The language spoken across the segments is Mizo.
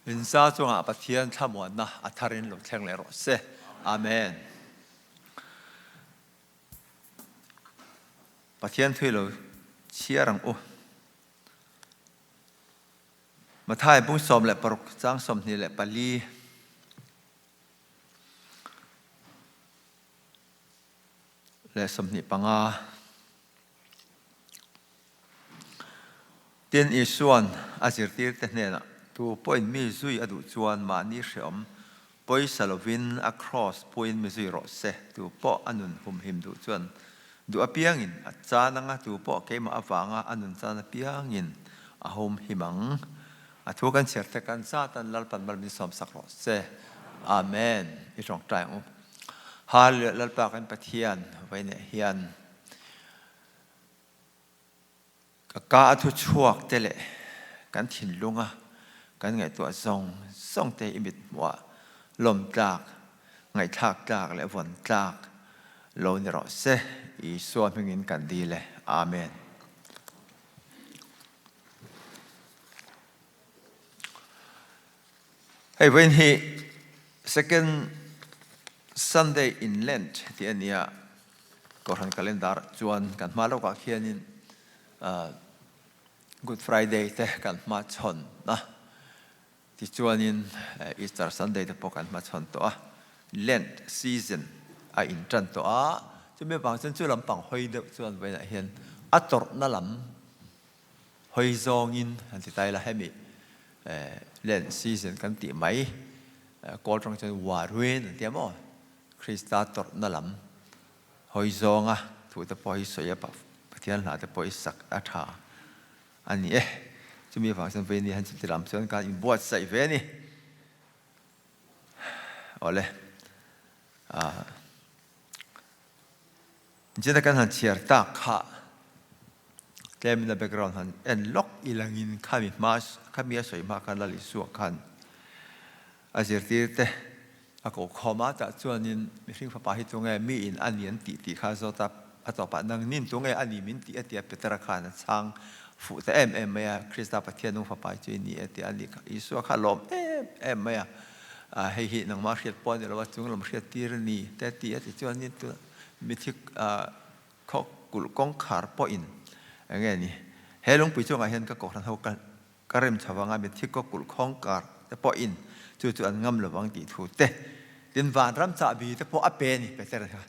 Insa chungah Pathian thlamuanna a tharin lo thleng leh rawh se. Amen. Pathian thui lo chhiar ang u. Matthai bung 16 chang 24 leh 25. Tin, Isua'n a zirtirte hnenah, Tu pawhin mi zui a duh chuan mahni hreawm pawisa lovin a kraws puiin mi zui rawh se. Tu pawh a nun humhim duh chuan duh apiangin a chan anga tu pawh keimah avanga a nun chan apiangin a humhim ang. A thu kan chhiar te kan zatan Lalpan mal min sawmsak rawh se. Amen. I tawngtai ang u. Hallelujah Lalpa kan Pathian vaineh hian ka ka a thu chhuak te leh kan thinlunga kan ngaihtuah zawng zawng te i mit hmuh ah lawm tlak, ngaihthlak tlak leh vawn tlak lo ni rawh se. Isua hmingin kan dil e. Amen. Hei vawiin hi Second Sunday in Lent tih a ni a, Kohhran Calendar chuan kan hma lawkah khianin Good Friday te kan hma chhawn a, tichuanin Easter Sunday te pawh kan hma chhawn tawh a, Lent season a intan tawh a, chumi avang chuan chu lampang hawi deuh chuan vawiinah hian a tawrhna lam Hawi zawngin an ti ta ila hemi Lent season kan tih mai kawl tang chuan Waruin an ti a maw? Krista tawrhna lam hawi zawnga thu te pawh hi sawi a Pathian hla te pawh hi sak a tha a ni e. Chumi avang chuan vei ni han chuti lam chuan kan inbuatsaih ve a ni. Awle. Nichina kan han chhiar tak kha tlemin a background han en lawk ilangin khami hma khami a sawi hma khan Lal Isua khan a zirtir te a ko khawm a tah chuanin mihring fapa hi tunge mi in a ni an tih tih kha zawt a a tawpah nangnin tunge a ni min tih a ti a Petera khan a chhang fuh ta em em mai a Krista Pathian nung fapa hi chu i ni e ti a ni kha Isua kha a lawm em em mai a hei hi nangmah hriat pawh a ni lo a chung lam hriat tir a ni te a ti a ti chuanin tunah Mithi khaw kulh kawngkhar pawhin eng nge ni? He lungpui chungah hian ka kohhran ho ka rem chho vang a, mithi khaw kulh khawngkar te pawhin chu chu an ngam lo vang tih thu te, tin vanram chahbi te pawh a pe a ni Petera kha.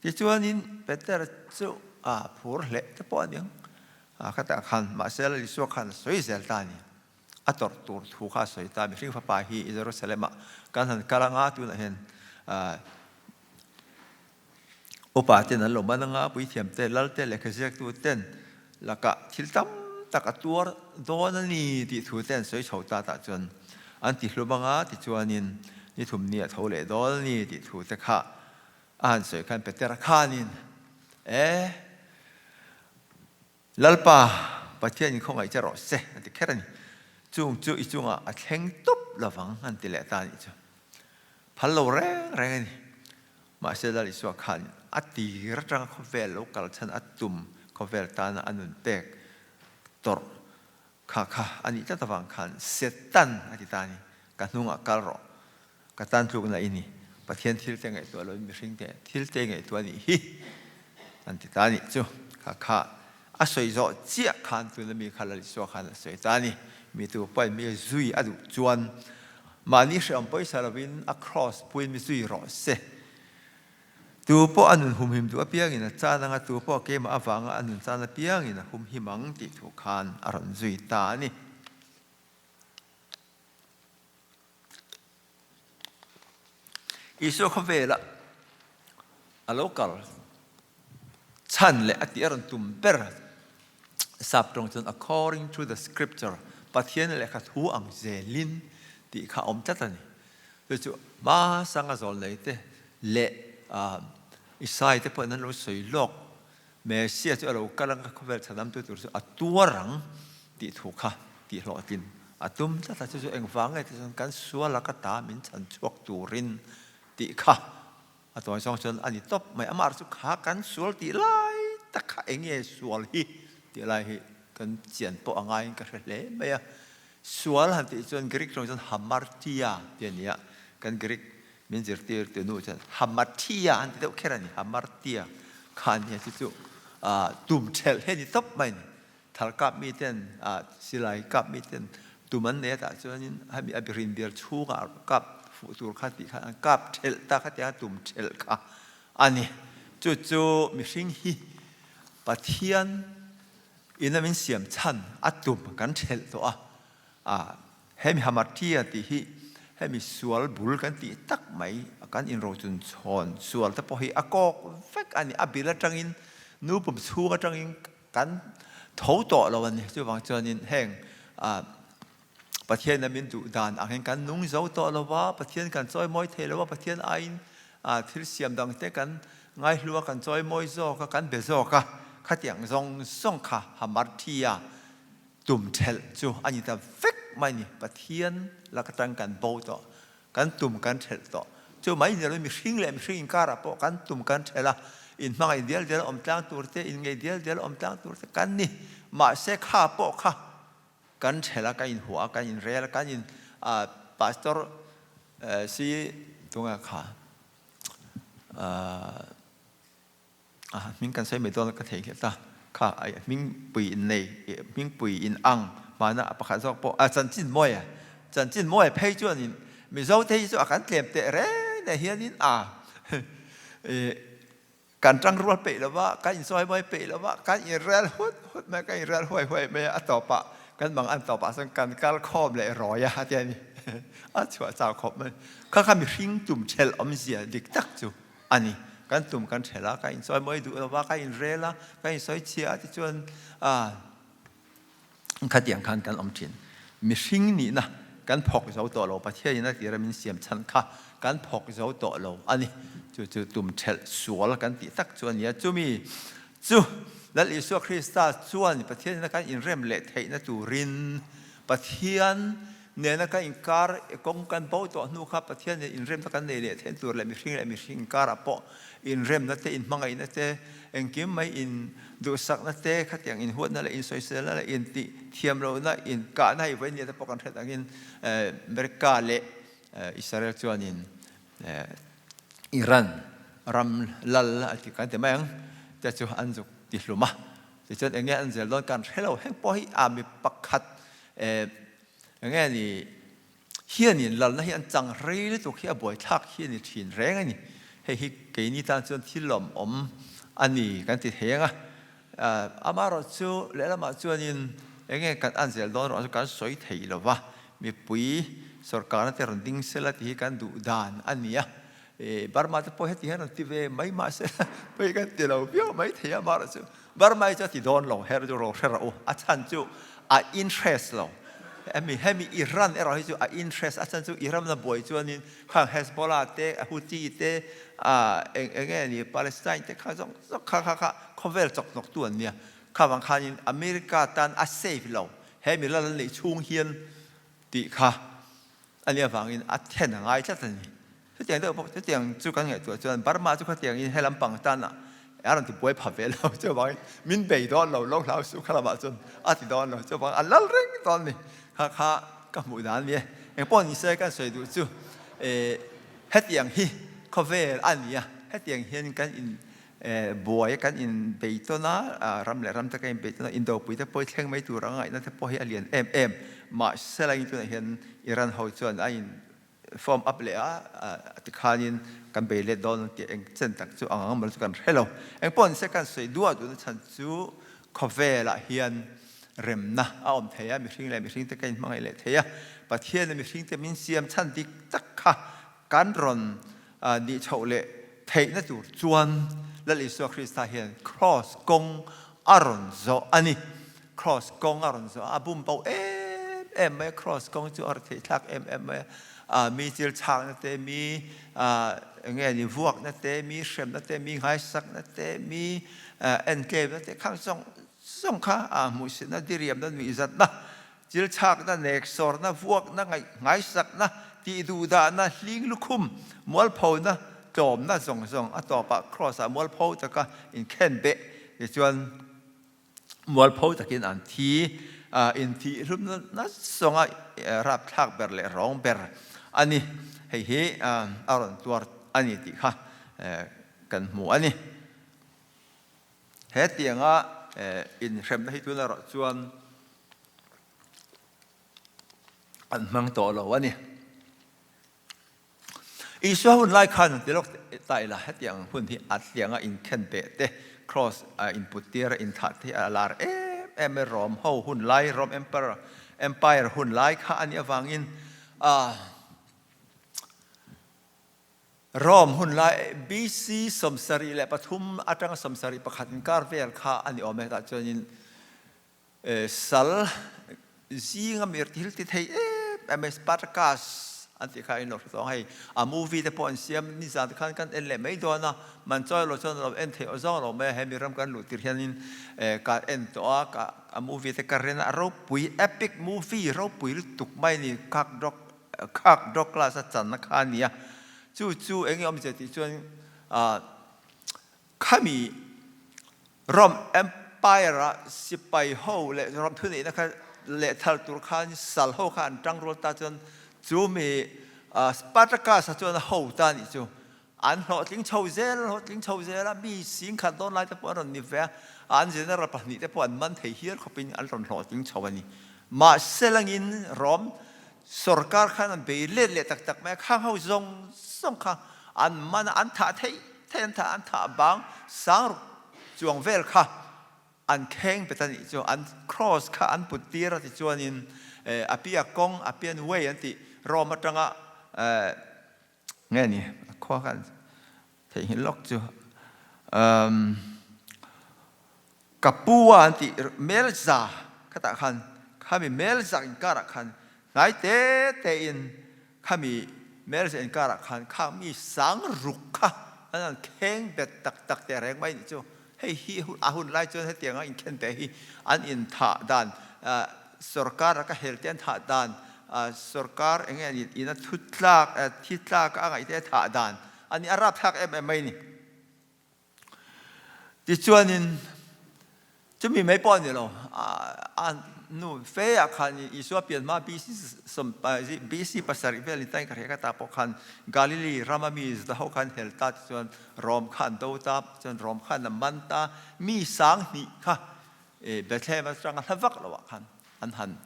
Tichuanin Petera chu a phur hleh te pawh a ni ang khatah khan, mahse Lal Isua khan a sawi zel ta a ni. A tawrh tur thu kha a sawi ta, mihring fapa hi Jerusalem-ah kan han kal anga tunah hian Upa ten an lo man anga puithiam te, lal te, lehkha ziaktu ten lakah thil tam tak a tuar dawn a ni tih thu te an sawi chho ta tah chuan an ti hlum anga tichuanin ni thum ni a tho leh dawn a ni tih thu te kha a han sawi khan Petera khanin e Lalpa Pathian in khawngaih che rawh se an ti kher a ni. Chung chu i chungah a thleng tup lovang an ti leh ta a nih chu. Phal lo reng reng a ni. Mahse Lal Isua khan a tir atanga khawvel lo kal chhan a tum khawvel tana a nun pek tawrh kha kha a nih tlat avang khan Setan a ti ta a ni. Ka hnungah kal rawh. Ka tan tlukna i ni. Pathian thil te ngaihtuah loin mihring te thil te ngaihtuah a nih hi an ti ta a nih chu. Kha kha a sawi zawh chiah khan tuna mi kha Lal Isua khan a sawi ta a ni. Mi tu pawhin mi zui a duh chuan mahni hreawm pawisa lovin a kraws puiin mi zui rawh se. Tu pawh a nun humhim duh apiangin a chan anga tu pawh keimah avanga a nun chan apiangin a humhim ang tih thu khan a rawn zui ta a ni. Isua khawvela a lo kal chhan leh a tih a rawn tum ber sap tawng chuan according to the scripture Pathian lehkha thu ang zelin tih kha a awm tlat a ni. Chu chu hmasanga zawl nei te leh Isai te pawhin an lo sawi lawk Messiah chu a lo kal anga khawvel chhanamtu tur chu a tuar ang tih thu kha tih hlawhtlin a tum tlat a, chu chu engvang nge tih chuan kan sual a ka ta min chhan chhuak turin tih kha a tawi zawng chuan a ni tawp mai. Amah chu kha kan sual tih lai tak kha eng nge sual hi tih lai hi kan chian pawh a ngaiin ka hre hle mai a. Sual han tih chuan Greek tawng chuan hamartia tih a ni a, kan Greek min zirtir tu nu chuan hamartia an ti deuh kher a ni, hamartia kha a nia chu chu tum thelh hi a ni tawp mai a ni. Thal kap mi ten silai kap mi ten tum an nei a tah chuanin hemi a rin bial chhungah kap fuh tur kha tih khan an kap thelh ta kha tiang a tum thelh kha a ni. Chu chu mihring hi Pathian ina min siam chhan a tum kan thelh tawh a, a hemi hamartia tih hi hemi sual bul kan tih tak mai kan inrochun chhawn sual te pawh hi a kawk vek a ni, a bil atangin nu pum chhung atangin kan tho tawh lo a ni. Chuvang chuanin heng Pathian a min duh dan ang hian kan nung zo tawh lo va, Pathian kan chawimawi thei lo va, Pathian aiin thil siam dang te kan ngaihlua kan chawimawi zawk a, kan be zawk a, khatiang zawng zawng kha hamarthia tum thelh chu a ni ta vek mai a ni. Pathian lak atang kan bo tawh, kan tum kan thelh tawh. Chu mai ni lovin mihring leh mihring inkarah pawh kan tum kan thelh a, inhmangaih dial dial awm tlang tur te, inngei dial dial awm tlang tur te kan ni. Mahse kha pawh kha kan thelh a, kan inhuah a, kan inrel a, kan in pastor si tunge kha hming kan sawi mai dawn ka thei nghet a, kha hming pui in nei, hming pui in ang hmana pakhat zawk pawh a chanchin mawi a, chanchin mawi phei chuanin Mizo te hi chu a kan tlem teh reng nei hianin a Kan ṭangrual peih lo va, kan insawimawi peih lo va, kan inrel hut hut mai, kan inrel huai huai mai a, a tawpah kan mang an tawpah chuan kan kal khawm leh rawi a ti a ni. A chhuah chau khawp mai. Kha kha mihring tum ṭhelh awmzia dik tak chu a ni. Kan tum kan ṭhelh a, kan insawimawi duh lo va, kan inrel a, kan insawichhia a tichuan Khatiang khan kan awm thin. Mihring nihna kan phawk zo tawh lo, Pathianin a tira min siam chhan kha kan phawk zo tawh lo a ni. Chu chu tum thelh sual kan tih tak chu a ni a. Chumi chu Lal Isua Krista chuan Pathianina kan inrem leh theihna turin Pathian nena kan inkar kawng kan bo tawh hnu kha Pathian nen inremna kan nei leh theihna tur leh mihring leh mihring inkarah pawh inremna te, inhmangaihna te, engkim mai in duhsakna te, khatiang inhuatna leh insawiselna leh intih thiamlohna, inkahna hei vawiin te pawh kan hriat angin America leh Israel chuanin Iran ram lal a ti kan ti mai ang te chu an zuk ti hlum a. Tichuan enge an zel dawn kan hre lo, heng pawh hi a mi pakhat Enge ni hianin lalna hi an chang rei lutuk hi a buaithlak hi a ni thin reng a ni. Hei hi keini tan chuan thil lawmawm a ni kan ti thei ang a. Amaherawh chu lehlamah chuanin enge kan an zel dawn erawh chu kan sawi thei lo va, mipui sorkarna te rawn ding sela tih hi kan duh dan a ni a. Burma te pawh heti hian rawn ti ve mai mahse pawh hi kan ti lo viau mai thei a, amaherawh chu Burma hi chu a ti dawn lo, her chu ro hre rawh u, a chhan chu a interest lo. Hemi hemi Iran erawh hi chu a interest, a chhan chu Iran na buai chuanin khang Hezbollah te, Houthi te, eng eng nge ni Palestine te kha zawng zawng kha kha kha khawvel chawk hnawk tu an nia. Kha vang khanin America tan a safe lo, hemi lal an neih chhung hian tih kha a nih avangin a then a ngai tlat a ni. Chutiang deuh bawk, chutiang chu kan ngaihtuah chuan Burma chu khatiang in helam pang tan ah a rawn ti buai pha ve lo, chuvangin min bei dawn lo, lo hlau suh kha lamah chuan a ti dawn lo, chuvangin a lal reng dawn a ni. Kha kha ka hmuh dan a ni e. Engpawh ni se kan sawi duh chu eh hetiang hi khawvel a ni a, hetiang hian kan in buai a, kan in bei tawn a, ram leh ram te kan in bei tawn a, indopui te pawh hi thleng mai tur a ngaihna te pawh hi a lian em em. Mahse langin tunah hian Iran ho chuan a in form up leh a tikhanin kan bei let dawn tih eng chen tak chu ang ang mal chu kan hre lo. Engpawh nise kan sawi duah duhna chhan chu khawvelah hian remna a awm thei a, mihring leh mihring te kan inhmangaih leh thei a, Pathian leh mihring te min siam chhan dik tak kha kan rawn nih chhoh leh theihna tur chuan Lal Isua Krista hian Kraws kawng a rawn zawh a ni. Kraws kawng a rawn zawh a, a bum bo em em mai a, Kraws kawng chu a rawn theih thlak em em mai a, mi chil chhakna te, mi eng nge ni vuakna te, mi hremna te, mi ngaisakna te, mi enklemna te khang zawng zawng kha a hmuhsitna, diriamna, nuihzatna, chil chhakna, neksawrna, vuakna, ngaisakna, tihduhdahna, hling lukhum, mualphona, tlawmna zawng zawng a tawpah Kraws-ah mualpho taka inkhen beh tichuan mualpho takin an thi. Intihhlumna zawnga rapthlak ber leh rawng ber a ni. Hei hi a rawn tuar a ni tih kha kan hmu a ni. He tianga inhremna hi tun erawh chuan an hmang tawh lo a ni. Isua hun lai khan ti lawk ta ila hetiang hun hi a tlianga inkhen beh te, cross a input tir a inthah te hi a lar em em e Rom ho hun lai, Rom Emperor, Empire hun lai kha a nih avangin Rom hun lai BC 73 atanga 71 inkar vel kha a ni awm e, tah chuanin Sal zinga mir thil ti thei em em mai Spartacus an tih kha in lo hre tawh ang hei a movie te pawh an siam nizan te khan kan en leh mai dawn a man chawi lo chuan lo en theih aw zawng lo mai a he mi ram kan luh tir hianin ka en tawh a ka a movie te ka ren a ropui epic movie ropui lutuk mai a ni Kirk Doc Kirk Douglas a channa kha a ni a chu chu eng nge awmzia tih chuan ah Khami Rom Empire a sipai ho leh Rom thuneihna kha lehthal tur khan sal ho kha an tang rual ta chuan chu mi Spartacus a chuan a ho ta nih chu an hlawhtling chho zel an hlawhtling chho zel a, mi singkhat dawn lai te pawh an rawn ni ve a, an general pahnih te pawh an man thei hial khawpin an rawn hlawhtling chho a ni. Mahse langin Rom sorkar khan an bei let leh tak tak mai a, khang ho zawng zawng kha an man a, an thah theih theih an thah an thah bang sang ruk chuang vel kha an kheng bet a nih chu, an cross kha an put tir a tichuanin a pia kawng, a pian way an tih Rome atanga nge ni a khua kha an theihnghilh lawk chu Kapua an tih Melza khatah khan khami Melza inkarah khan hnai te tein Khami Melza inkarah khan khang mi sang ruk kha an han kheng bet tak tak teh reng mai nih chu. Hei hi a hun lai chuan hetianga inkhen beh hi an inthah dan, sorkar a ka hel te an thah dan, sorkar eng nge an in a thu tlak, thi tlak a ngaih te a thah dan a ni, a rapthlak em em mai a ni. Tichuanin chumi mai pawh a ni lo, a nu fe ah khan Isua pian hma BC BC pasarih vel ni tain ka hria ka ta pawh khan Galili rama mi Juda ho khan hel ta tichuan Rom kha an do ta, chuan Rom khan a man ta, mi sang hnih kha Bethlehem atanga hla vak lo ah khan an han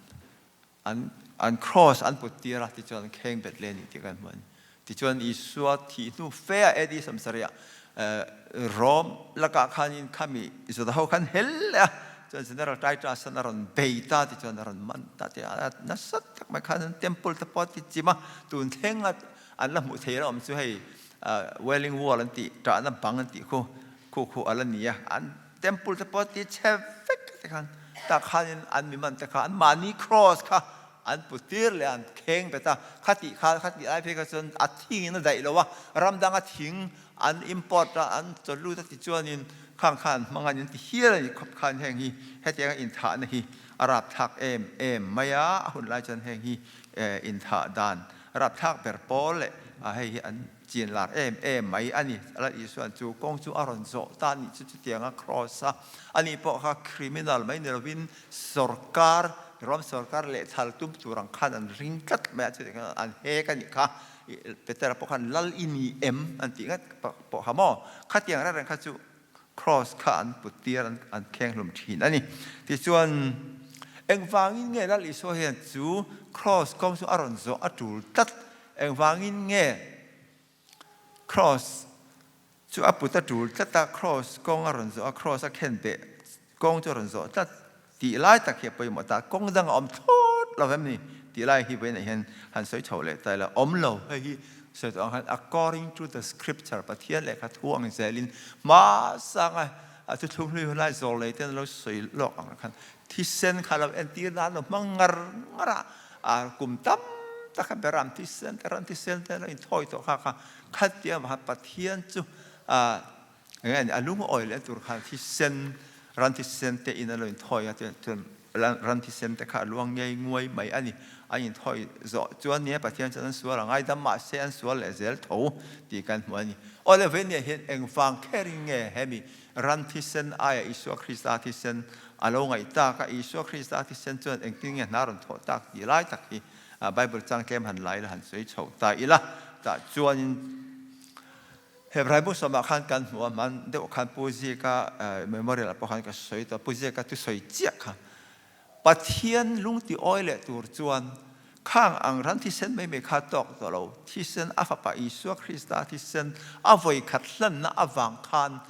an an cross an put tir a, tichuan an kheng bet leh a ni tih kan hmu a ni. Tichuan Isua thih hnu fe ah AD 70 ah Rome lakah khanin khami Juda ho khan hel leh a, chuan General Titus an a rawn bei ta tichuan a rawn man ta ti a, nasa tak mai khan an temple te pawh a ti chim a, tun thleng a an la hmuh thei lo awm chu hei Wailing Wall an tih ṭahna bang an tih khu khu khu a la ni a, an temple te pawh a ti chhe vek te khan tah khanin an mi man te kha an mahni cross kha an pu tir leh an kheng bet a, khatih kha khatih lai phei kha chuan a thingin a daih lo a, ram danga thing an import a an chaw lut a ti chuanin khang khan an hmang a ni an ti hial a ni khawp khan heng hi hetianga inthahna hi a rapthlak em em mai a, a hun lai chuan heng hi inthah dan rapthlak ber pawl leh hei hi an Chin lar em em mai a ni. Lal Isua'n chu kawng chu a rawn zawh ta a nih chu chutianga cross a ani pawh kha criminal mai ni lovin sorkar, ram sorkar lehthal tum tur ang khan an ring tlat mai a, chutiang khan an hek a nih kha. Petera pawh khan Lal i ni em an tih ngat pawh kha maw? Khatiang reng reng kha chu cross kha an put tir an kheng hlum thin a ni. Tichuan engvangin nge Lal Isua hian chu cross kawng chu a rawn zawh a tul tlat? Engvangin nge Cross chu a put a tul tlat a, Cross kawng a rawn zawh a, Cross a khen beh kawng chu a rawn zawh tlat tih lai tak hi a pawimawh ta. Kawng dang a awm thlawt lo em ni tih lai hi vawiinah hian han sawi chho leh ta ila, awm lo. Hei hi sawi tawh ang khan according to the scripture, Pathian lehkha thu ang zelin hmasanga a thuthlung hlui hunlai zawl lei ten a lo sawi lawk ang khan thisen kha lo entir nan lo hmang ngar ngar a, A kum tam tak a beram thisen te ran thisen te lo inthawi tawh kha kha khatia maha Pathian chu a nge a lungawi leh tur khan thisen ran thisen te in a lo inthawi a chuan ran thisen te kha a luang ngei nguai mai a ni. An inthawi zawh chuan nia Pathian chuan an sual a ngaidam mahse an sual leh zel tho tih kan hmu a ni. Aw le vei nia hian engvang kherin nge hemi ran thisen aia Isua Krista thisen a lo ngaih tak a, Isua Krista thisen chuan engtin nge hna rawn thawh tak tih lai tak hi Bible chang tlem han la ila han sawi chho ta ila. Tah chuanin Hebrai bu sawmah khan kan hmu a, hman deuh khan Pu Zika memorial ah pawh khan ka sawi tawh a, Pu Zika thusawi chiah kha Pathian lungti awi leh tur chuan khang ang ran thisen mai mai kha tawk tawh lo, thisen a Fapa Isua Krista thisen a vawikhat hlanna avang khan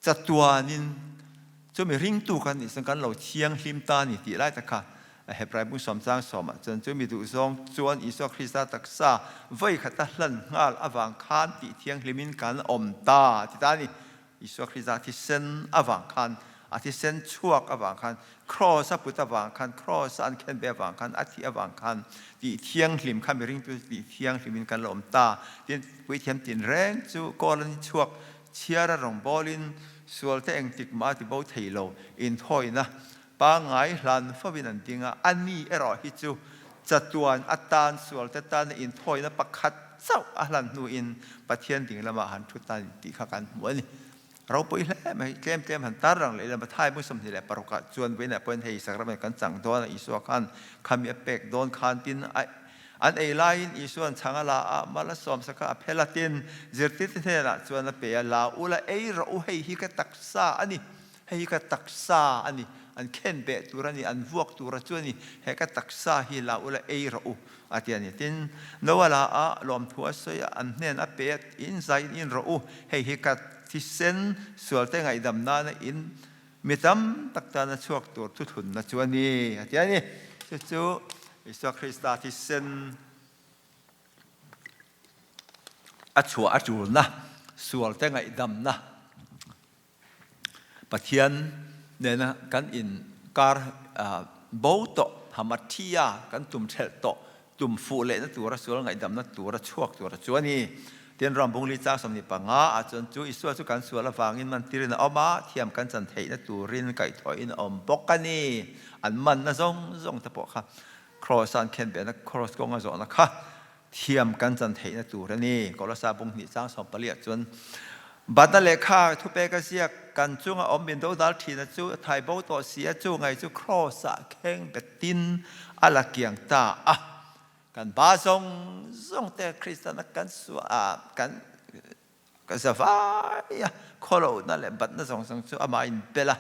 chatuanin chumi ringtu kan nih chuan kan lo thianghlim ta a ni tih lai tak kha Hebrai bung sawmchang sawmah chuan chumi duhzawng chuan Isua Krista taksa vawikhat a hlan nghal avang khan tih thianghlimin kan awm ta ti ta a ni. Isua Krista thisen avang khan, a thisen chhuak avang khan, Kraws a put avang khan, Kraws a an khen ve avang khan, a thih avang khan tih thianghlim kha miring chu tih thianghlimin kan la awm ta. Tin, puithiam tinreng chu kawl an chhuak chhiar a rawngbawlin sualte engtik mah a ti bo thei lo, inthawina pangngai hlan fovin an ding a, a ni erawh hi chu chatuan atan sualte tana inthawina pakhat chauh a hlan hnuin Pathian ding lamah han thu tan tih kha kan hmu a ni. Ropui hle mai, tlem tlem han tar rang leh ila Mathai hmun 26 ah chuan vawiinah pawhin hei sacrament kan chang dawn a, Isua khan khami a pek dawn khan tin a an ei laiin Isua'n chhang a la a, mal a sawmsak a, a phel a tin zirtirte hnenah chuan a pe a, La ula ei rawh u, hei hi ka taksa a ni. Hei hi ka taksa a ni, an khen beh tur a ni, an vuak tur a chu a ni, he ka taksa hi la ula ei rawh u, a ti a ni. Tin, Noah la a lawmthu a sawi a, an hnen a pe a, in zai in in rawh u, hei hi ka thisen sualte ngaihdam nana in mi tam tak tana chhuak tur thuthlunna chu a ni, a ti a ni. Chu chu Isua Krista thisen a chhuah a tulna, sualte ngaihdamna, Pathian nena kan inkar bo tawh, hamathia kan tum thelh tawh, tum fuh lehna tura sual ngaihdamna tura chhuak tura chu a ni. Tin, Ram bungli chang 25 ah chuan chu Isua chu kan sual avangin mantirin a awm a, thiam kan chan theihna turin kaihthawhin a awm bawk a ni. An manna zawng zawng te pawh kha Kraws a an khenbehna, Kraws kawnga zawhna kha Thiam kan chan theihna tur a ni. Kolosa bung hnih chang 14 ah chuan Batna lehkha thupek a ziak, Kan chunga awm min dodal thina chu a thai bo tawh si a, chu ngai chu Kraws ah kheng betin a la kiang ta a. Kan ba zawng zawng te Kristian a kan suah a, kan Ka za vai a, khawlohna leh batna zawng zawng chu amah in bel a,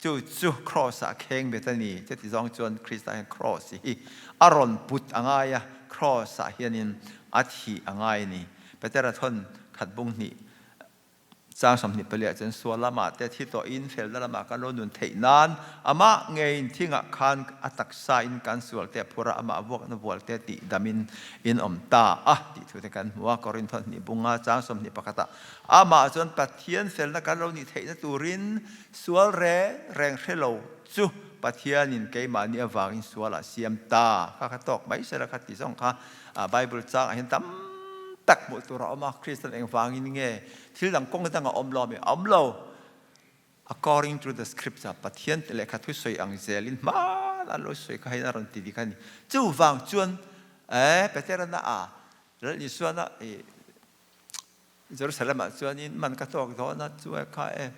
chu chu Kraws ah kheng bet a ni. Chuti zawng chuan Krista hian Kraws hi a rawn put a ngai a, Kraws ah hianin a thih a ngai a ni. Petera thawn khat bung hnih chang 24 ah chuan sual lamah te thi tawhin felna lamah kan lo nun theih nan amah ngeiin thingah khan a taksa in kan sual te a phur a, amah vuakna vual te tih damin in awm ta a tih thu te kan hmu a. Korinth hnih bunga chang 21 ah amah chuan Pathian felna kan lo nih theihna turin sual reng reng hre lo chu Pathianin keimahni avangin sual ah siam ta kha kha tawk mai sela kha ti zawng kha Bible chang ah hian tam tak hmuh tur a awm a. Kristian engvangin nge thil dang kawng dang a awm lo ami? A awm lo. According to the scripture, Pathian te lehkha thusawi ang zelin hmaan an lo sawi kha hei a rawn ti dik a ni. Chuvang chuan eh Peterana a Lal Isuana i Jerusalem ah chuanin man ka tawk dawn a, chu kha e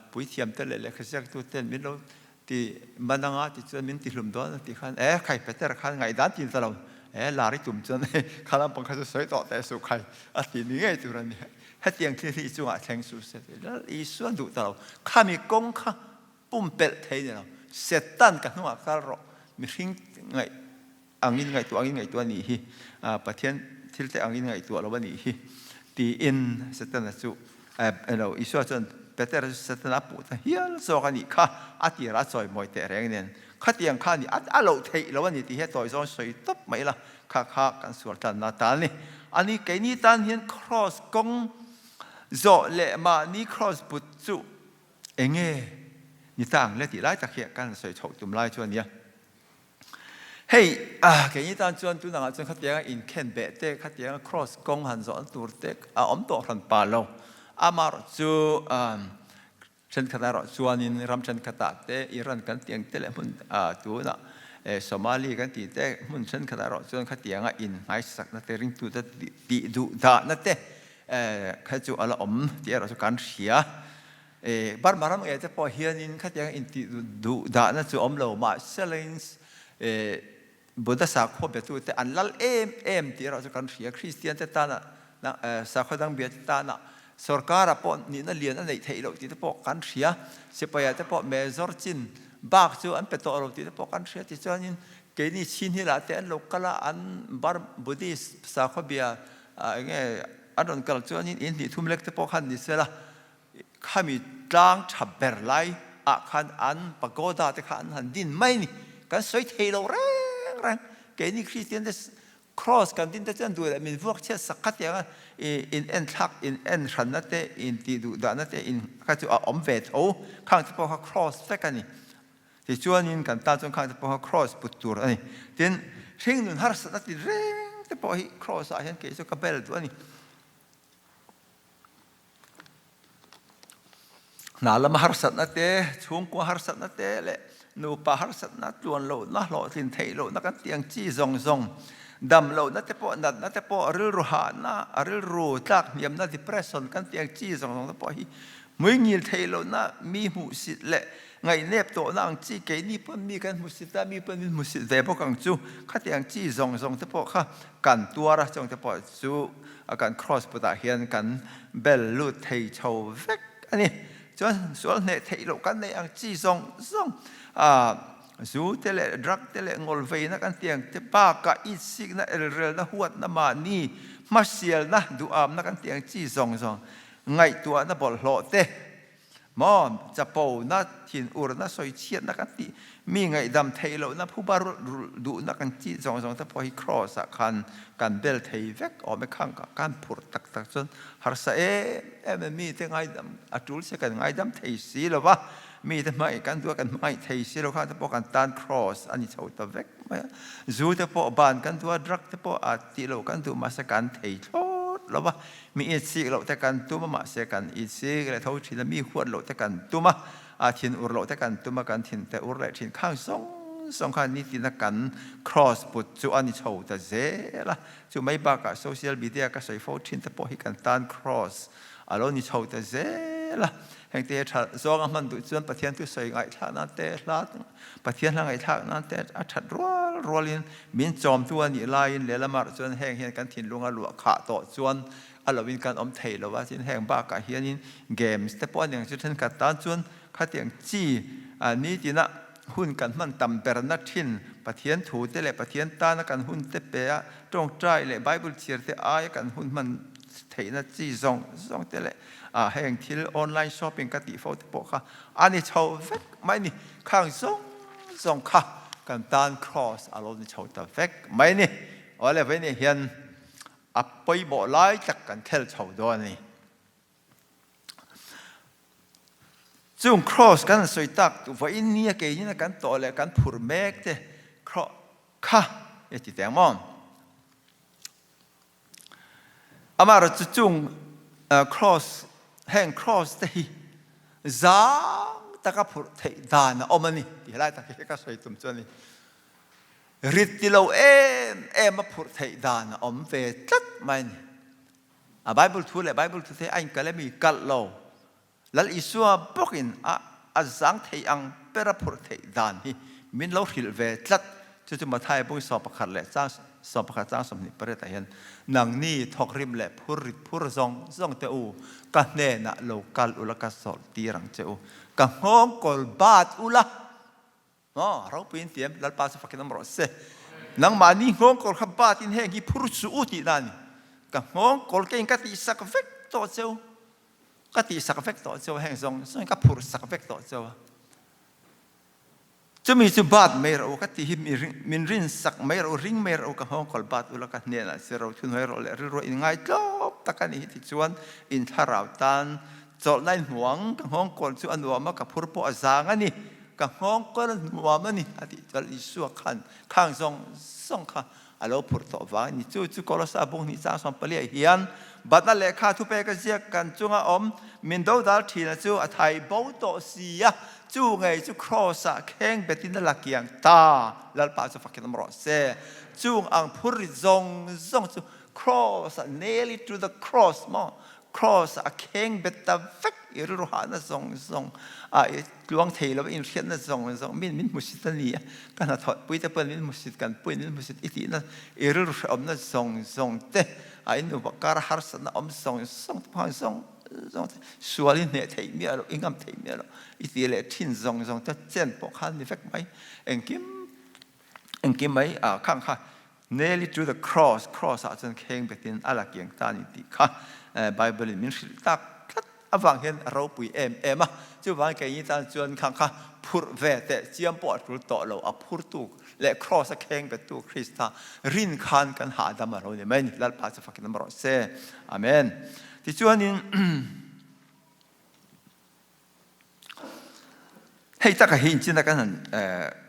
puithiam te leh lehkha ziaktu ten min lo ti man anga ti chuan min ti hlum dawn a ti khan eh khai Peter khan ngaihdan tin ta lo eh lar i tum chuan kha lampang kha chu sawi tawh teh suh khai a ti ni ngei tur a ni. Hetiang thil hi i chungah thleng suh se tih Lal Isua duh ta lo. Khami kawng kha pumpelh thei ni lo. Satan ka hnungah kal rawh. Mihring ngaih angin ngaihtuah angin ngaihtuah a nih hi. Pathian thil te angin ngaihtuah lo a nih hi. Tiin Setana chu lo Isua chuan Petera chu Setana a puh ta hial zawk a nih kha a tirah a chawimawi teh reng nen. Khatiang kha a ni a loh theih lo a ni tih hi a tawi zawng sawi tawp mai la. Kha kha kan sual tlanna tan a ni. Ani keini tan hian kraws kawng zawh leh mahni kraws put chu enge ni ta ang le tih lai tak hi kan sawi chhoh tum lai chu a nia. Hei keini tan chuan tunangah chuan khatianga inkhen beh te, khatianga kraws kawng han zawhna tur te a awm tawh hran pa lo. Amaherawh chu Thenkhat erawh chuanin ram thenkhatah te Iran kan tih ang te leh hmun tunah Somali kan tih te hmun thenkhat erawh chuan khatianga innghaisakna te ringtute tih duh dahna te kha chu a la awm tih erawh chu kan hria. Burma ram ngei te pawh hianin khatiang intih duh dahna chu awm lo mahselain Buddha sakhua betute an lal em em tih erawh chu kan hria. Kristian te tana sakhua dang bia te tana sorkar-ah pawh nihna lian a neih theih loh tih te pawh kan hria. Sipaia te pawh mezawr chin bak chu an pe tawh lo tih te pawh kan hria. Tichuanin keini chin hilah te an lo kal a, an bar Buddhist sakhua bia enge an rawn kal chuanin in hnih thum lek te pawh khan ni sela Khami tlang tha ber lai ah khan an pagoda te kha an han din mai a ni. Kan sawi thei lo reng reng. Keini Kristian te cross kan din te chuan duh leh min vuak chhiat sak kha tiang a in en thlak in en hranna te in tih duh dahna te in kha chu a awm ve tho. Khang te pawh kha cross vek a ni. Tichuanin kan tan chuan khang te pawh kha cross put tur a ni. Tin, hringnun harsatna ti reng te pawh hi cross ah hian kei chu ka bel duh a ni. Hna lama harsatna te, chhungkua harsatna te leh nupa harsatna tluan lohna, hlawhtlin theih lohna kan tih ang chi zawng zawng, dam lohna te pawh, natna te pawh, rilru hahna, rilru tlak hniamna, depression kan tih ang chi zawng zawng te pawh hi hmuingil theih lohna, mi hmuhsit leh Ngaihnep tawhna ang chi keini pawn mi kan hmusit a, mi pawn min hmusit ve bawk ang chu. Khatiang chi zawng zawng te pawh kha kan tuar a, chawng te pawh chu kan cross putah hian kan bel lut thei chho vek a ni. Chuan sual hneh theih loh kan neih ang chi zawng zawng zu te leh drug te leh ngawlveina kan tih ang te bakah itsikna, elrelna, huatna, mahni hmasialna, duhamna kan tih ang chi zawng zawng ngaihtuahna bawlhhlawh te Maw, chapo-na, thinurna, sawichhiatna kan tih, mi ngaihdam theih lohna, phuba rulh duhna kan tih zawng zawng te pawh hi Kraws ah khan kan bel thei vek awm e, khang kan phurh tak tak chuan harsa em em e, mite ngaidam a tul se kan ngaidam thei si lo va, mite hmangaih kan duh a kan hmangaih thei si lo khang te pawh kan tan Kraws a ni chho ta vek mai a, zu te pawh ban kan duh a, drug te pawh a tih loh kan duh mahse kan thei thlawt lo va. Mi itsik loh te kan tum a, mahse kan itsik leh tho thin a, mi huat loh te kan tum a, a thin ur loh te kan tum a, kan thin te ur leh thin khang zawng zawng khan nitina kan cross put chu a ni chho ta zel a. Chu mai bakah social media ka sawi fo thin te pawh hi kan tan cross a lo ni chho ta zel a. Hengte hi tha zawng a hman duh chuan Pathian thu sawi ngaihthlak nan te hla Pathian hla ngaihthlak nan te a that rual rualin min chawmtu a nih laiin lehlamah chuan heng hian kan thinlung a luah khah tawh chuan a loin kan awm thei lo a, tin heng bakah hianin games te pawh a ni ang chu thenkhat tan chuan khatiang chi nitina hun kan hman tam berna thin Pathian thu te leh Pathian tana kan hun te pe a tawngtai leh Bible chhiar te aia kan hun hman theihna chi zawng zawng te leh a heng thil online shopping ka tih fo te pawh kha a ni chho vek mai ni. Khang zawng zawng kha kan tan cross a lo ni chho ta vek mai ni. Awle vawiin ah hian a pawimawh lai tak kan khel chho dawn a ni. Chung cross kan han sawi tak vawiin nia keinin a kan tawh leh kan phur mek te kha i ti teng maw? Amaherawhchu chu chung cross, heng cross te hi zang taka phurh theih dan a awm a ni tih helai tak hi ka sawi tum chu a ni. Rit ti lo em em a phurh theih dan a awm ve tlat mai a ni. A Bible thu leh Bible thu te a inkal emi kalh lo. Lal Isua bawkin a a zang thei ang ber a phurh theih dan hi min lo hrilh ve tlat. Chu chu Matthai bung 11 leh chang 11 chang 28 ah hian, Nangni thawkrim leh phur rit phur zawng zawng te u, ka hnenah lo kal ula ka sawlh tir ang che u, ka nghawng kawl bat ula. Aw, ropuiin tiam, Lalpa chu fakin awm rawh se. Nangmahni nghawng kawl kha batin heng hi phur suh u tihna a ni. Ka nghawng kawl keiin ka tihsak vek tawh che u. Ka tihsak vek tawh che u, heng zawng zawngin ka phurh sak vek tawh che u. Chumi chu bat mai rawh u, ka tih hi min rin sak mai rawh u, ring mai rawh u, ka nghawng kawl bat ula ka hnenah si ro thunhnuai rawh leh rilru in ngai tlawp tak a ni hi tichuan in thlarau tan chawlhna in hmu ang, ka nghawng kawl chu a nuam a, ka phur pawh a zang a ni. Ka nghawng kawl a nuam a ni a tih chuan Isua khan khang zawng zawng kha a lo phurh tawh vang a ni. Chu chu Kolosa bung hnih chang 14 ah hian batna lehkha thupek a ziak kan chunga awm min dodal thina chu a thai bo tawh si a, chu ngei chu Kraws ah kheng betin a la kiang ta, Lalpa chu fakin awm rawh se. Chung ang phur rit zawng zawng chu Kraws ah nail it to the cross maw? Cross a kheng bet ta vek i rilru hahna zawng zawng a i tluang thei lo in hriatna zawng zawng min min hmusit a ni a ka hnathawh pui te pawn min hmusit kan puin min hmusit i tihna i rilru hrehawmna zawng zawng te a in nupa kar harsatna awm zawng zawng te phang zawng zawng te sual i hneh theih miah loh i ngam theih miah loh i tih leh thin zawng zawng te chen pawh khan ni vek mai engkim engkim mai a khang kha Nail it to the cross, cross ah chuan kheng betin a la kiang ta a ni tih kha Bible in min hrilh tak tlat avang hian a ropui em em a. Chuvangin keini tan chuan khang kha phurh ve teh chiam pawh a tul tawh lo, a phurtu leh cross a kheng bettu Krista rin khan kan hahdam a lo ni mai a ni. Lalpa chu fakin awm rawh se. Amen. Tichuanin Hei taka hi inchina kan han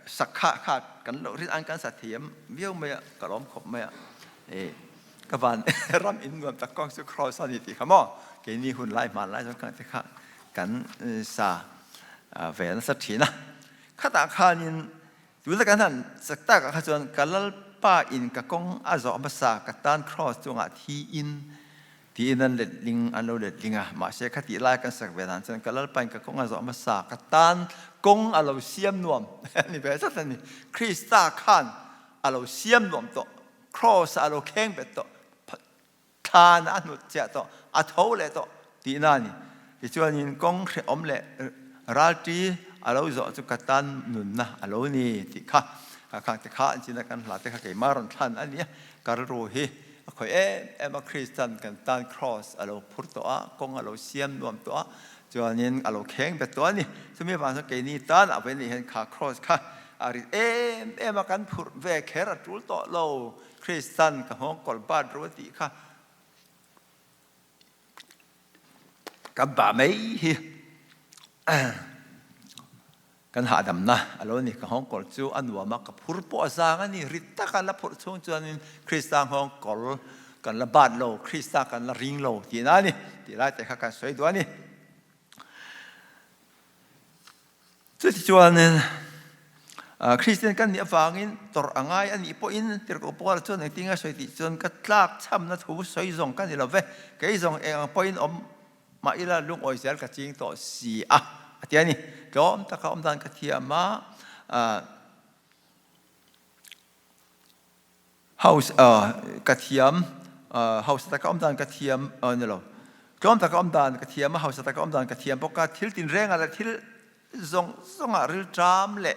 sak kha kha kan loh rin an kan sa thiam viau mai a, ka lawm khawp mai a. Ka van ram in nuam tak kong chu cross a ni tih kha maw keini hun lai hman lai chuan khang te kha kan sa ve nasa thin a. Khatah khanin tuna kan han sak takah kha chuan ka Lalpa in ka kawng a zawh hmasa ka tan cross chungah thi in Tiin an letling, an lo letling a. Mahse khatih lai kan sak ve dan chuan ka Lalpain ka kawng a zawh hmasa, ka tan kawng a lo siam nuam a ni ve tlat a ni. Krista khan a lo siam nuam tawh, Kraws ah a lo kheng bet tawh, thlan ah a hnut chiah tawh, a tho leh tawh tihna a ni. Tichuanin kawng hrehawm leh ralṭi a lo zawh chu ka tan nunna a lo ni tih kha khang te kha an chin a, kan hla te kha keimah rawn thlan a ni a, ka rilru hi A khawih em em a, Kristan kan tan Kraws a lo phur tawh a, kawng a lo siam nuam tawh a, chuanin a lo kheng bet tawh a ni. Chumi avang chuan keini tan a vawiin hian kha Kraws kha a rit em em a, kan phurh ve kher a tul tawh lo. Kristan ka nghawng kawlh bat ru a tih kha kan bah mai hi. Kan hahdamna a lo ni. Ka nghawngkawl chu a nuam a, ka phur pawh a zang a ni. Rit taka la phurh chhung chuanin Krista nghawngkawl kan la bat lo, Krista kan la ring lo tihna a ni tih lai te kha kan sawi duh a ni. Chutichuanin Kristian kan nih avangin tawrh a ngai a nih pawhin Tirhkoh Paula chuan engtin nge a sawi tih chuan ka tlak chhamna thu sawi zawng ka ni lo ve, kei zawng eng ang pawhin awm Mah ila lungawi zel ka ching tawh si a, a ti a ni. Tlawm taka awm dan ka thiam a, house ka thiam, hausa taka awm dan ka thiam, ni lo, tlawm taka awm dan ka thiam a, hausa taka awm dan ka thiam bawk a, thil tinrengah leh thil zawng zawngah rilṭam leh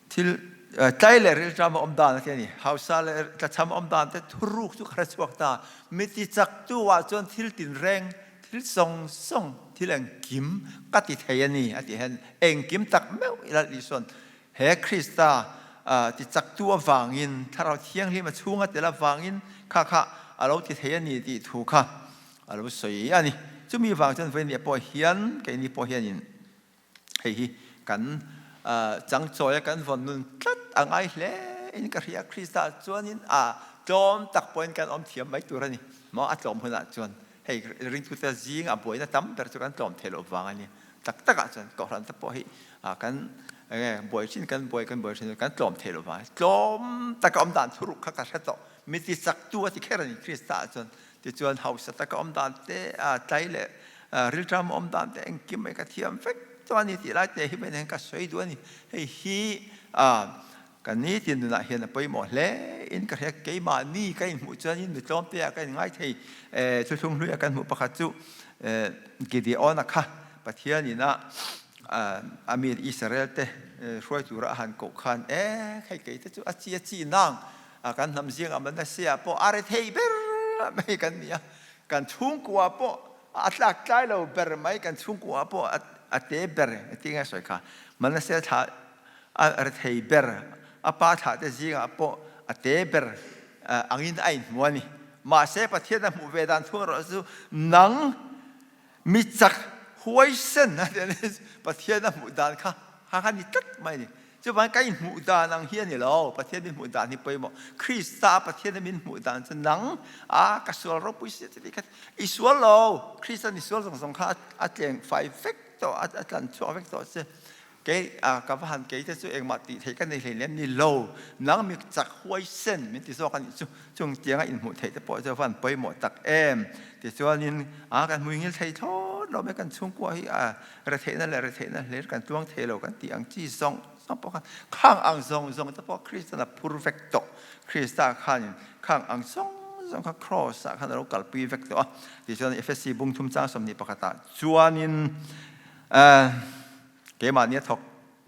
Thil tlai le rilṭam a um dan a ti a ni. Hausa le tlacham a um dan te thuruk chu ka hre chhuak ta. Miti chaktu ah chuan thil tinreng, thil zawng zawng, thil engkim ka ti thei a ni a ti hian engkim tak meuh ila Isua'n he Krista ti chaktu avangin Thlarau Thianghlim a chhunga tel avangin kha kha a lo ti thei a ni tih thu kha a lo sawi a ni. Chumi vang chuan vawiin pawh hian keini pawh hianin Hei hi kan changchawi a kan vawn nun tlat a ngai hle in ka hria. Krista chuanin a tlawm tak pawhin kan awm thiam mai tur a ni. Maw a tlawm hunah chuan hei ringtute zing a buaina tam ber chu kan tlawm theih loh vang a ni. Tak takah chuan kohhran te pawh hi kan buai thin kan buai kan buai thin kan tlawm theih loh vang a ni. Tlawm taka awm dan thuruk kha ka hre tawh. Mi ti chaktu a ti kher a ni Krista ah chuan. Tichuan hausa taka awm dan te, tlai leh rilṭam awm dan te engkim mai ka thiam vek tawh a ni tih lai te hi mai nen ka sawi duh a ni. Hei hi kan nitin nunah hian a pawimawh hle in ka hria. Keimahni ka inhmuh chuanin mi tlawm te ah ka inngai thei. Thuthlung hluia kan hmuh pakhat chu Gideon-a kha Pathian ina a mi Israel te hruai tura a han koh khan e hei kei te chu a chi a chi nang kan hnam zingah Manasseh pawh a rethei ber mai kan ni a, kan chhungkua pawh a tlak tlai lo ber mai, kan chhungkua pawh a te ber ti nge sawi kha Manasseh thla a rethei ber, a pa thlah te zingah pawh a te ber angin a inhmu a ni. Mahse Pathian a hmuh ve dan thung erawh chu nang mi chak huaisen a ti a ni. Pathian a hmuh dan kha kha ni tlat mai a ni. Chuvang ka inhmuh dan ang hi a ni lo. Pathian min hmuh dan hi pawimawh. Krista Pathian min hmuh dan chu nang a ka sual ropui si ti kha i sual lo. Krista ni sual zawng zawng kha a tleng fai vek tawh, a tlan chhuak vek tawh che. Kei a ka va han kei te chu engmah tih theih ka nei hlei lem ni lo, nang mi chak huaisen min ti zawk a nih chu, chung tianga inhmuh theih te pawh chu a van pawimawh tak em. Tichuanin a kan hmuingil thei thlawt lo mai, kan chhungkua hi a retheihna leh retheihna hlir kan tluang thei lo kan tih ang chi zawng zawng pawh khan khang ang zawng zawng te pawh Kristan a phur vek tawh. Krista khanin khang ang zawng zawng kha Kraws ah khan a lo kalpui vek tawh a. Tichuan Efesi bung thum chang 21 ah chuanin Keimahni a thawk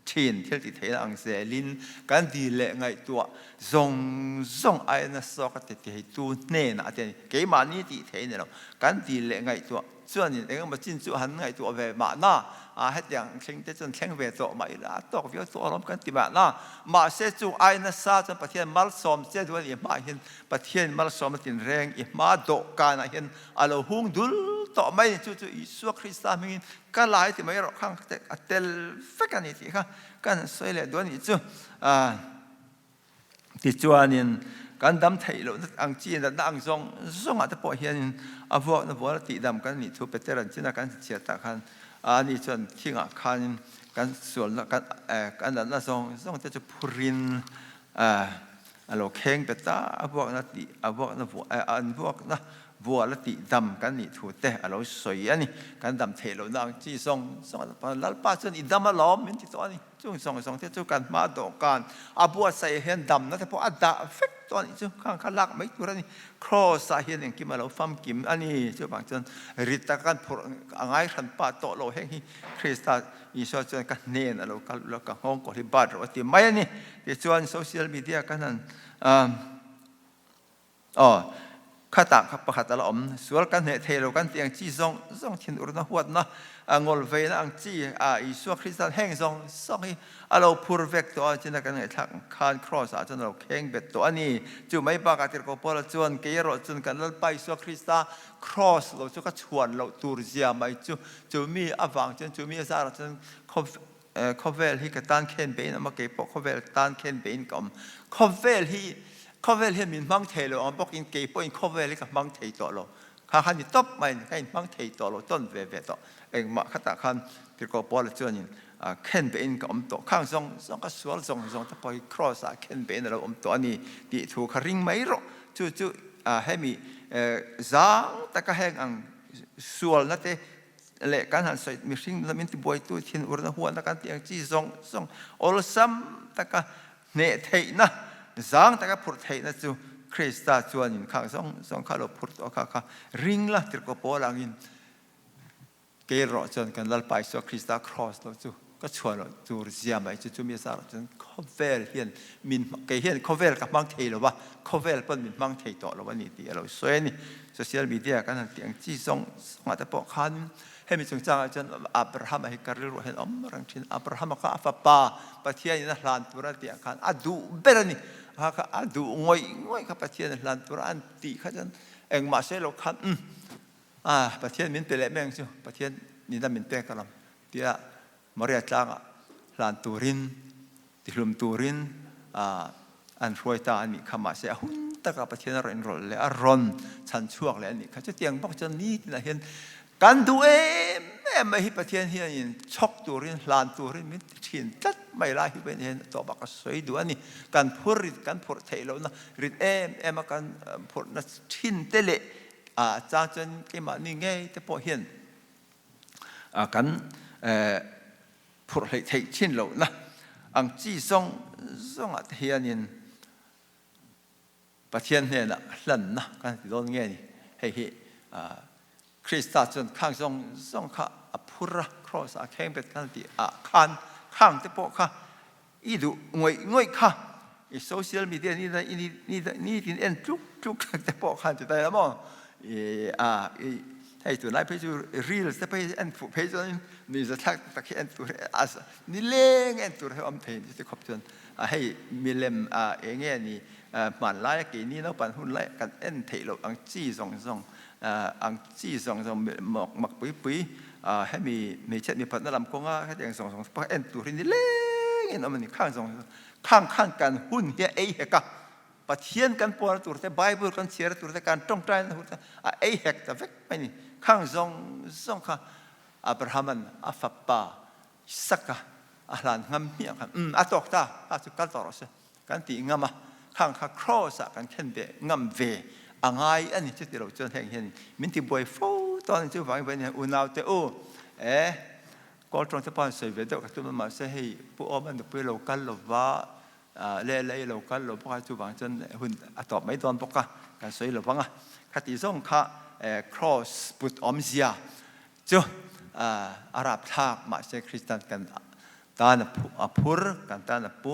thin thil ti theihna ang zelin kan dil leh ngaihtuah zawng zawng aia nasa zawk a ti theitu hnenah a ti a ni. Keimahni tih theih a ni lo. Kan dil leh ngaihtuah chuanin eng emaw chin chu han ngaihtuah ve mahna, a hetiang thleng te chuan thleng ve tawh mah ila a tawk viau tawh alawm kan ti mahna. Mahse chung aia nasa chuan Pathian malsawm che duh a nih hmaah hian Pathian malsawm a tinreng i hma dawhkanah hian a lo hung dul tawh mai a ni. Chu chu Isua Krista hmingin Ka lai ti mai erawh khang te a tel vek a ni tih kha kan sawi leh duh a nih chu. Tichuanin kan dam theih lohna ang chi natna ang zawng zawngah te pawh hianin a vuakna vual a tihdam kan nih thu Peter an china kan chhiat tah khan ani chuan thingah khanin kan sualna kan kan natna zawng zawng te chu phurin a lo kheng bet ta a vuakna tih a vuakna an vuakna Vual a tih dam kan nih thu te a lo sawi a ni. Kan dam theih lohna ang chi zawng zawng a Lalpa chuan i dam alawm min ti tawh a ni. Chung zawng zawng te chu kan hma dawhkan a buatsaih hian damna te pawh a dah vek tawh a nih chu. Khang kha lak mai tur a ni. Kraws ah hian engkim a lo famkim a ni. Chuvang chuan rit taka kan phurh a ngai hran pah tawh lo heng hi Krista Isua chuan ka hnen a lo kal ula ka nghawng kaw hi bat rawh a ti mai a ni. Tichuan social media kan han Aw, khatah kha pakhat a la awm. Sual kan hneh thei lo kan tih ang chi zawng zawng thinurna huatna, ngawl veina ang chi a Isua Kristan heng zawng zawng hi a lo phur vek tawh a, china kan ngaihthlak ang khan Kraws ah chuan a lo kheng bet tawh a ni. Chu mai bakah Tirhkoh Paula chuan kei erawh chuan kan Lalpa Isua Krista Kraws lo chu ka chhuan loh tur zia mai chu, chu mi avang chuan chu mi a zarah chuan Khawvel hi ka tan khen bein awm a, kei pawh khawvel tan khen bein ka awm. Khawvel hi, khawvel hian min hmang thei lo ang bawkin kei pawhin khawvel hi ka hmang thei tawh lo. Kha kha ni tawp mai, ka inhmang thei tawh lo tawn ve ve tawh. Engmah khatah khan Tirhkoh Paula chuanin khen bein ka awm tawh. Khang zawng zawng ka sual zawng zawng te pawh hi Kraws ah khen bein a lo awm tawh a ni tih thu kha ring mai rawh. Chu chu hemi zang taka heng ang sualna te leh kan han sawi mihring nuna min tibuaitu thinurna huatna kan tih ang chi zawng zawng awlsam taka hneh theihna zang taka phurh theihna chu Krista chuanin khang zawng zawng kha lo phurh tawh kha kha ring la tirhkoh pawl angin kei erawh chuan kan Lalpa Isua Krista cross lo chu ka chhuah loh tur zia mai chu chumi azarah chuan khawvel hian min kei hian khawvel ka hmang thei lo va, khawvel pawn min hmang thei tawh lo a ni tih a lo sawi a ni. Social media kan han tih ang chi zawng zawngah te pawh khan hemi chungchangah chuan Abraham-a hi ka rilruah hian awm reng thin. Abraham-a kha a fapa Pathianin a hlan tur a tih ah khan a duh ber a ni. A kha a duh ngawih ngawih kha Pathian a hlan tur a an tih kha chuan engmah sawi lo khan umm Pathian min pe leh mai ang chu, Pathian nina min pek alawm. Tia Maria tlangah hlan turin, tihlum turin an hruai ta a nih kha. Mahse a hun takah Pathian a rawn inrawlh leh a rawn chhan chhuak leh a nih kha. Chutiang bawk chuan nitinah hian kan duh em em mai hi Pathian hianin chhawk turin, hlan turin min ti thin tlat mai lai hi pawhin hian tawh bak a sawi duh a ni. Kan phur rit, kan phurh theih lohna rit em em a kan phurhna thin te leh a chang chuan keimahni ngei te pawh hian kan phurh hleih theih thin lohna ang chi zawng zawngah te hianin Pathian hnenah hlanna kan ti dawn nge ni. Hei hi Krista chuan khang zawng zawng kha a phur a, cross ah a kheng bet khan ti ah khan khang te pawh kha i duh ngawih ngawih kha i social media ni ni ni tin en tluk tluk te pawh khan ti ta ila maw i a i hei tunlai phei chu reels te phei en fuh phei chuan ni za thlak tak hi en tur a ni leng en tur hi awm thei ni ti khawp chuan a hei milem a enge ni hmanlai a keini naupang hun lai kan en theih loh ang chi zawng zawng ang chi zawng zawng mak mak pui pui hemi hmeichhiat mipatna lam kawnga hetiang zawng zawng pawh en tur hi ni lengin awm a ni khang zawng khang khan kan hun hi a ei hek a Pathian kan puan tur te Bible kan chhiar tur te kan tawngtai na tur te a ei hek ta vek mai ni khang zawng zawng kha Abrahaman a fapa Isaka. A hlan ngam hmiah khan um a tawk ta kha chu kal tawh rawh se kan tih ngam a, khang kha cross ah kan khen ve ngam ve a ngai a ni. Chuti lo chuan heng hian min ti buai fo tawh a ni. Chuvangin vawiin hian unau te u e kawl tawng te pawh an sawi ve deuh ka tum a, mahse hei Pu Awma nupui lo kal lova leh lei lo kal lo bawk a, chuvang chuan hun a tawp mai dawn bawk a, kan sawi lo vang a. Khati zawng kha cross put awmzia chu a rapthlak, mahse Kristian kan tan a phur, kan tan a pu,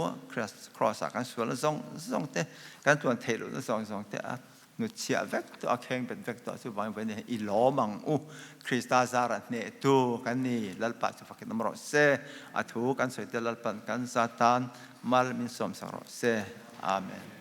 cross ah kan sualna zawng zawng te, kan tuan theih lohna zawng zawng te a hnutchhiah vek tawh, a kheng bet vek tawh. Chuvangin vawiin hi i lawm ang u, Krista zara hnehtu kan ni. Lalpa chu fakin awm rawh se. A thu kan sawi te Lalpan kan za tan mal min sawmsak rawh se. Amen.